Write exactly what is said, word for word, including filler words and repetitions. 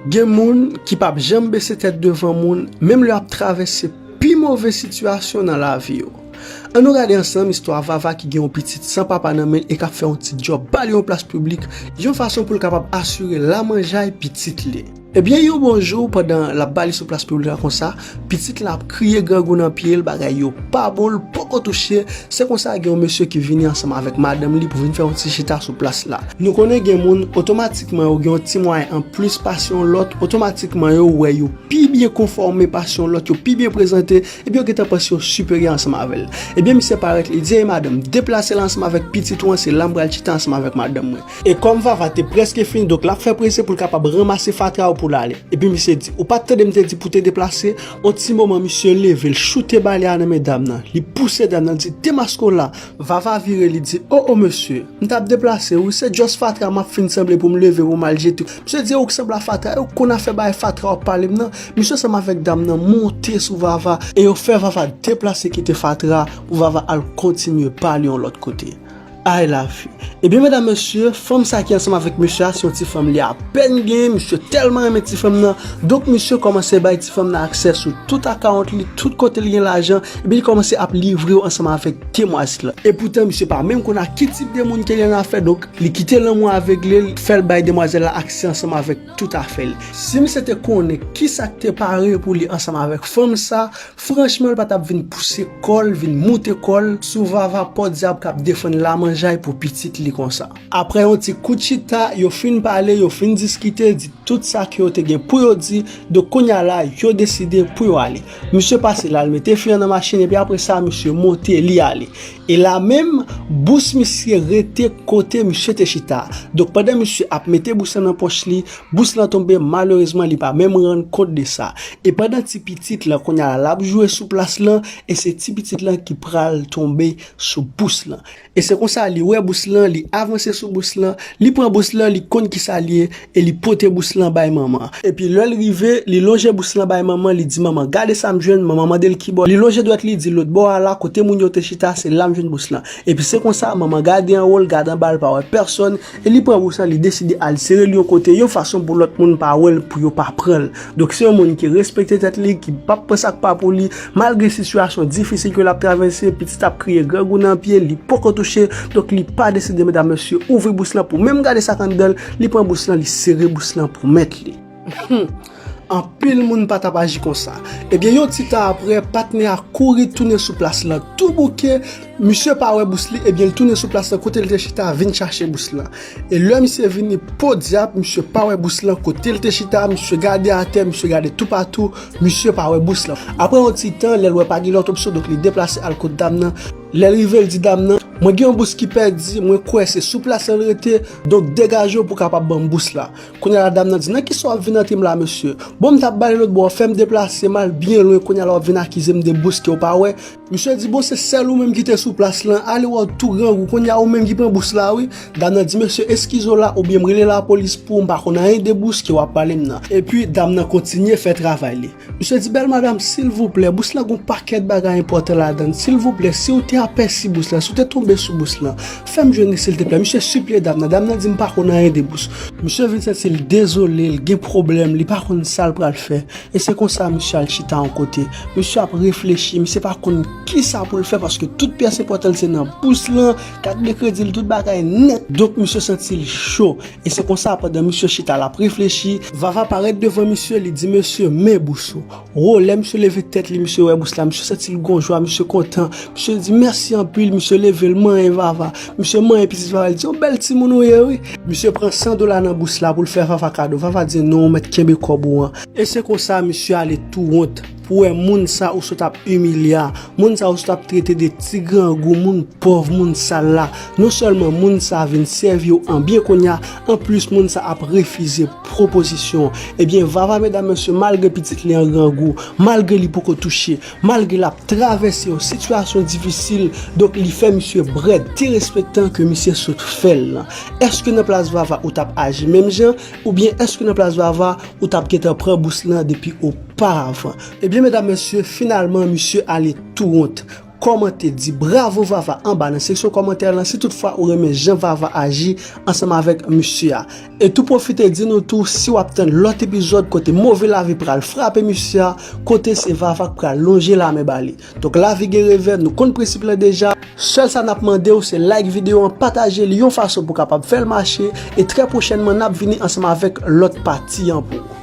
Gen moun ki p ap janm bese tèt devan moun, menm lè y ap travèse pi move sitiyasyon nan lavi yo. Ann nou gade ansanm istwa Vava ki gen yon pitit san papa nan men l e k ap fè yon ti djòb ba li yon plas piblik, yon fason pou l kapab asire lamanjay pitit li. Ebyen, yon bon jou, pandan l ap ba li sou plas piblik la konsa, pitit la ap kriye grangou nan pye l, bagay yo pa bon, l poko touche. Se konsa, gen yon mesye ki vini ansanm avèk madanm li pou vin fè yon ti chita sou plas la. Nou konnen gen moun, otomatikman, yo gen yon ti mwayen anplis pase yon lòt, otomatikman, yo wè yo pi byen konfòme pase yon lòt, yo pi byen prezante, epi yo gentan panse yo siperyè ansanm avè l. Ebyen, misye parèt, li di, "Ey, madanm, deplase la ansanm avèk pitit ou an, se la m pral chita ansanm avèk madanm mwen." E kòm Vava te prèske fini, donk l ap fè prese pou l kapab ranmase fatra yo pou l ale. Epi misye di, "Ou pa t tande m te di pou te deplase?" On ti moman, misye leve, l choute balya nan men dam nan. Li pouse dam nan, di, "Demaske w la." Vava vire, li di, "O, o, mesye, m t ap deplase, wi, se just fatra m ap fin sanble pou m leve pou m al jete." Misye di, "Ou k sanble a fatra, ou konn afè bay fatra w ap pale m nan." Misye ansanm avèk dam nan monte sou Vava e yo fè Vava deplase kite fatra pou Vava al kontinye pale yon lòt kote. Ay lavi. Ebyen, medam, mesye, fanm sa ki ansanm avèk misye a, se yon ti fanm li apèn genyen, misye tèlman renmen ti fanm nan. Donk, misye kòmanse bay ti fanm nan aksè sou tout akawont li, tout kote li gen lajan, epi li kòmanse ap livre yo ansanm avèk demwazèl la. E poutan, misye pa menm konn ak ki tip de moun ke li annafè, donk, li kite lanmou avegle l, fè l bay demwazèl la aksè ansanm avèk tout afè l. Si misye te konnen kisa k te pare pou li ansanm avèk fanm sa, franchman, l pa t ap vin pouse kò l, vin moute kò l sou Vava pòdyab k ap defann lamanjay pou pitit li konsa. Aprè yon ti kout chita, yo fin pale, yo fin diskite, di tout sa ke yo te gen pou yo di, donk kounye a la, yo deside pou yo ale. Misye pase la, l mete fi an nan machin, epi apre sa, misye monte, li ale. E la menm, bous misye rete kote misye te chita. Donk pandan misye ap mete bous lan nan pòch li, bous lan tonbe, malerezman, li pa menm rann kont de sa. E pandan ti pitit lan, kounye a la, l ap joure sou plas lan, e se ti pitit lan ki pral tonbe sou bous lan. E se konsa, li wè bous lan, li avanse sou bous lan, li pran bous lan, li konn kisa l ye, e li pote bous lan bay manman. Epi lè l rive, li lonje bous lan bay manman, li di, "Manman, gade sa m jwenn." Manman mande l kibò. Li lonje dwèt li, di, "Lòt bò a la, kote moun yo te chita, se la m jwenn bous lan." Epi se konsa, manman gade anwo l, gade anba l, pa wè pèsòn, e li pran bous lan, li deside al sere l yon kote, yon fason pou lòt moun pa wè l, pou yo pa pran l. Donk, se yon moun ki respekte tèt li, ki p ap pran sa k pa pou li, malgre sitiyasyon difisil ke l ap travèse, pitit ap kriye grangou nan pye, li poko touche, donk li pa deside, medam, mesye, ouvri bous lan pou menm gade sa k anndan l, li pran bous lan, li sere bous lan pou mèt li. Anpil moun pa t ap aji konsa. Ebyen, yon ti tan aprè, patnè a kouri tounen sou plas lan tou bouke, misye pa wè bous li, ebyen, l tounen sou plas lan kote l te chita, vin chache bous lan. E lè misye vini, podyab, misye pa wè bous lan kote l te chita, misye gade atè, misye gade toupatou, misye pa wè bous lan. Aprè yon ti tan, lè l wè pa gen lòt opsyon, donk li deplase al kot dam nan. Lè l rive, l di dam nan, "Mwen gen yon bous ki pèdi, mwen kwè se sou plas lan l rete, donk degaje w pou w kapab ban m bous la." Kounye a la, dam nan di, "Nan kisa w ap vin antre m la, mesye? Bon, m t ap bale lòt bò, w fè m deplase m al byen lwen, kounye a la w ap vin akize m de bous ke w pa wè." Misye di, "Bon, se sèl ou menm ki te sou plas lan, ale wè w tou grangou, kounye a ou menm ki pran bous la, wi." Dam nan di, "Mesye, eskize w la, oubyen m rele lapolis pou ou, m pa konn anyen de bous ke w ap pale m nan." Epi, dam nan kontinye fè travay li. Misye di, "Bèl madanm, silvouplè, bous lan gon pakèt bagay enpòtan ladan l. Silvouplè, si w te apèsi bous lan, si w te tonbe sou bous lan, fè m jwenn li, silteplè." Misye sipliye dam nan. Dam nan di, "M pa konn anyen de bous." Misye vin santi l dezole, l gen pwoblèm, li pa konn sa l pral fè. E se konsa misye al chita yon kote. Misye ap reflechi, misye pa konn kisa pou l fè, paske tout pyès enpòtan l se nan bous lan, kat de kredi l, tout bagay nèt. Donk, misye santi l cho. E se konsa, pandan misye chita, l ap reflechi, Vava parèt devan misye, li di, "Mesye, men bous ou." Wo, lè misye leve tèt li, misye wè bous la, misye santi l gon jwa, misye kontan. Misye di, "Mèsi anpil." Misye leve, l manyen Vava. Misye manyen pitit Vava, li di, "Yon bèl timoun ou ye, wi." Misye pran san dola nan bous la pou l fè Vava kado. Vava di, "Non, ou mèt kenbe kòb ou an." E se konsa, misye ale tou wont pou wè moun sa ou sot ap imilye a, moun sa ou sot ap trete de ti grangou, moun pòv, moun sal la. Non sèlman moun sa vin sèvi w an byen kounye a, anplis moun sa ap refize pwopozisyon. Ebyen, Vava, medam, mesye, malgre pitit li an grangou, malgre li poko touche, malgre l ap travèse yon sitiyasyon difisil, donk li fè misye brèd, derespektan ke misye sot fè l lan. Èske nan plas Vava ou t ap aji menm jan, oubyen èske nan plas Vava ou t ap gentan pran bous lan depi oparavan? Ebyen, medam, mesye, finalman, misye ale tou wont. kòmante, di bravo Vava anba nan seksyon kòmantè lan si toutfwa ou renmen jan Vava aji ansanm avèk misye a. E tou pwofite di nou tou si w ap tann lòt epizòd kote move lavi pral frape misye a, kote se Vava k pral lonje lamen ba li. Donk lavi gen revè, nou konn prensip lan deja. Sèl sa n ap mande w se like videyo an, pataje li yon fason pou w kapab fè l mache, e trè pwochènman n ap vini ansanm avèk lòt pati an pou ou.